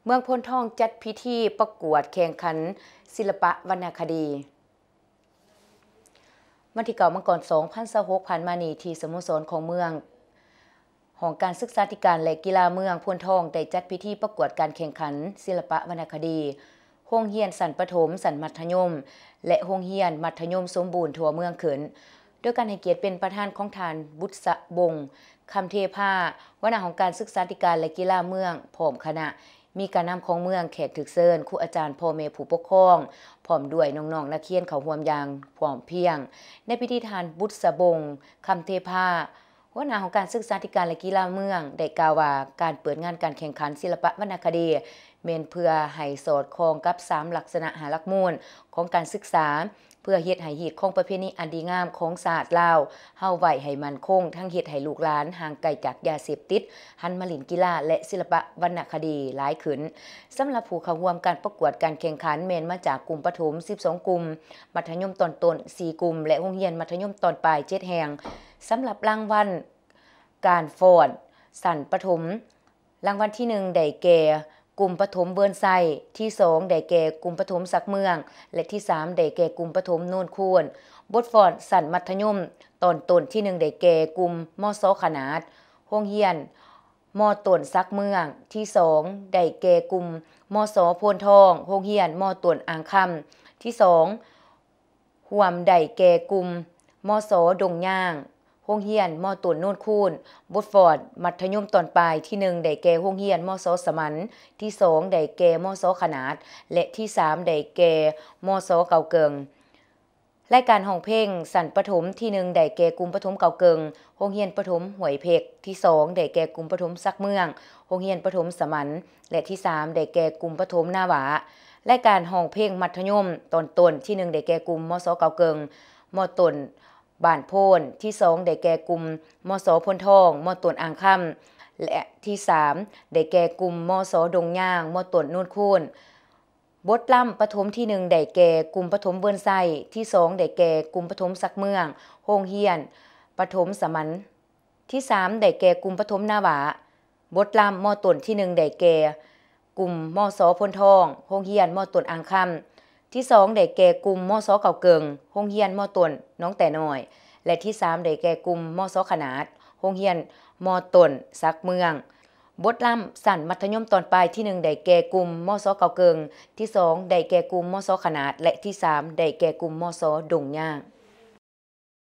ເມືອງໂພນທອງຈັດພິທີປະກວດແຂ່ງຂັນສິລະປະວັນນະຄະດີ. ວັນທີເກົ້າ ມັງກອນ ສອງພັນຊາວຫົກ ຜ່ານມານີ້ ທີ່ສະໂມສອນຂອງເມືອງ, ຫ້ອງການສຶກສາທິການ ແລະ ກິລາເມືອງໂພນທອງ ໄດ້ຈັດພິທີປະກວດການແຂ່ງຂັນສິລະປະວັນນະຄະດີ ໂຮງຮຽນຊັ້ນປະຖົມ, ຊັ້ນມັດທະຍົມ ແລະ ໂຮງຮຽນມັດທະຍົມສົມບູນທົ່ວເມືອງຂຶ້ນ ໂດຍການໃຫ້ກຽດເປັນປະທານຂອງທ່ານ ບຸດສະບົງ ຄຳເທພາ ຫົວໜ້າຫ້ອງການສຶກສາທິການ ແລະ ກິລາເມືອງ ພ້ອມຄະນະ, ມີການນຳຂອງເມືອງ, ແຂກຖືກເຊີນ, ຄູອາຈານ, ພໍ່ແມ່ຜູ້ປົກຄອງ ພ້ອມດ້ວຍນ້ອງໆນັກຮຽນເຂົ້າຮ່ວມຢ່າງພ້ອມພຽງ. ໃນພິທີ ທ່ານ ບຸດສະບົງ ຄຳເທພາ ຫົວໜ້າຫ້ອງການສຶກສາທິການ ແລະ ກິລາເມືອງ ໄດ້ກ່າວວ່າ ການເປີດງານການແຂ່ງຂັນສິລະປະວັນນະຄະດີ ແມ່ນເພື່ອໃຫ້ສອດຄ່ອງກັບສາມລັກສະນະຫ້າຫຼັກມູນຂອງການສຶກສາ ເພື່ອເຮັດໃຫ້ຮີດຄອງປະເພນີອັນດີງາມຂອງຊາດລາວເຮົາໄວ້ໃຫ້ໝັ້ນຄົງ, ທັງເຮັດໃຫ້ລູກຫຼານຫ່າງໄກຈາກຢາເສບຕິດ, ຫັນມາຫຼິ້ນກິລາ ແລະ ສິລະປະວັນນະຄະດີຫຼາຍຂຶ້ນ. ສຳລັບຜູ້ເຂົ້າຮ່ວມການປະກວດການແຂ່ງຂັນ ແມ່ນມາຈາກກຸ່ມປະຖົມ ສິບສອງກຸ່ມ, ມັດທະຍົມຕອນຕົ້ນ ສີ່ກຸ່ມ ແລະ ໂຮງຮຽນມັດທະຍົມຕອນປາຍ ເຈັດແຫ່ງ. ສຳລັບລາງວັນການຟ້ອນຊັ້ນປະຖົມ, ລາງວັນທີໜຶ່ງ ໄດ້ແກ່ກຸ່ມປະຖົມເວີນໄຊ, ທີສອງ ໄດ້ແກ່ກຸ່ມປະຖົມສັກເມືອງ ແລະ ທີສາມ ໄດ້ແກ່ກຸ່ມປະຖົມໂນນຄູນ. ບົດຟ້ອນຊັ້ນມັດທະຍົມຕອນຕົ້ນ ທີໜຶ່ງ ໄດ້ແກ່ກຸ່ມ ມສ ຂະໜາດ, ໂຮງຮຽນ ມ ຕົ້ນສັກເມືອງ, ທີສອງ ໄດ້ແກ່ກຸ່ມ ມສ ໂພນທອງ, ໂຮງຮຽນ ມ ຕົ້ນອ່າງຄຳ, ທີສອງ ຮ່ວມໄດ້ແກ່ກຸ່ມ ມສ ດົງຍາງ, ໂຮງຮຽນ ມ ຕົ້ນໂນນຄູນ. ບົດຟ້ອນມັດທະຍົມຕອນປາຍ ທີໜຶ່ງ ໄດ້ແກ່ໂຮງຮຽນ ມສ ສະໝັນ, ທີສອງ ໄດ້ແກ່ ມສ ຂະໜາດ ແລະ ທີສາມ ໄດ້ແກ່ ມສ ເກົ່າເກີງ. ລາຍການຮ້ອງເພງຊັ້ນປະຖົມ ທີໜຶ່ງ ໄດ້ແກ່ກຸ່ມປະຖົມເກົ່າເກີງ, ໂຮງຮຽນປະຖົມຫ້ວຍເພັກ, ທີສອງ ໄດ້ແກ່ກຸ່ມປະຖົມສັກເມືອງ, ໂຮງຮຽນປະຖົມສະໝັນ ແລະ ທີສາມ ໄດ້ແກ່ກຸ່ມປະຖົມນາຫວ້າ. ລາຍການຮ້ອງເພງມັດທະຍົມຕອນຕົ້ນ ທີໜຶ່ງ ໄດ້ແກ່ກຸ່ມ ມສ ເກົ່າເກີງ, ມ ຕົ້ນບ້ານໂພນ, ທີສອງ ໄດ້ແກ່ກຸ່ມ ມສ ໂພນທອງ, ມ ຕົ້ນອ່າງຄຳ ແລະ ທີສາມ ໄດ້ແກ່ກຸ່ມ ມສ ດົງຍາງ, ມ ຕົ້ນໂນນຄູນ. ບົດລຳປະຖົມ ທີໜຶ່ງ ໄດ້ແກ່ກຸ່ມປະຖົມເວີນໄຊ, ທີສອງ ໄດ້ແກ່ກຸ່ມປະຖົມສັກເມືອງ, ໂຮງຮຽນປະຖົມສະໝັນ, ທີສາມ ໄດ້ແກ່ກຸ່ມປະຖົມນາຫວ້າ. ບົດລຳ ມ ຕົ້ນ ທີໜຶ່ງ ໄດ້ແກ່ກຸ່ມ ມສ ໂພນທອງ, ໂຮງຮຽນ ມ ຕົ້ນອ່າງຄຳ, ທີສອງ ໄດ້ແກ່ກຸ່ມ ມສ ເກົ່າເກີງ, ໂຮງຮຽນ ມ ຕົ້ນໜອງແຕ້ນ້ອຍ ແລະ ທີສາມ ໄດ້ແກ່ກຸ່ມ ມສ ຂະໜາດ, ໂຮງຮຽນ ມ ຕົ້ນສັກເມືອງ. ບົດລຳຊັ້ນມັດທະຍົມຕອນປາຍ ທີໜຶ່ງ ໄດ້ແກ່ກຸ່ມ ມສ ເກົ່າເກີງ, ທີສອງ ໄດ້ແກ່ກຸ່ມ ມສ ຂະໜາດ ແລະ ທີສາມ ໄດ້ແກ່ກຸ່ມ ມສ ດົງຍາງ.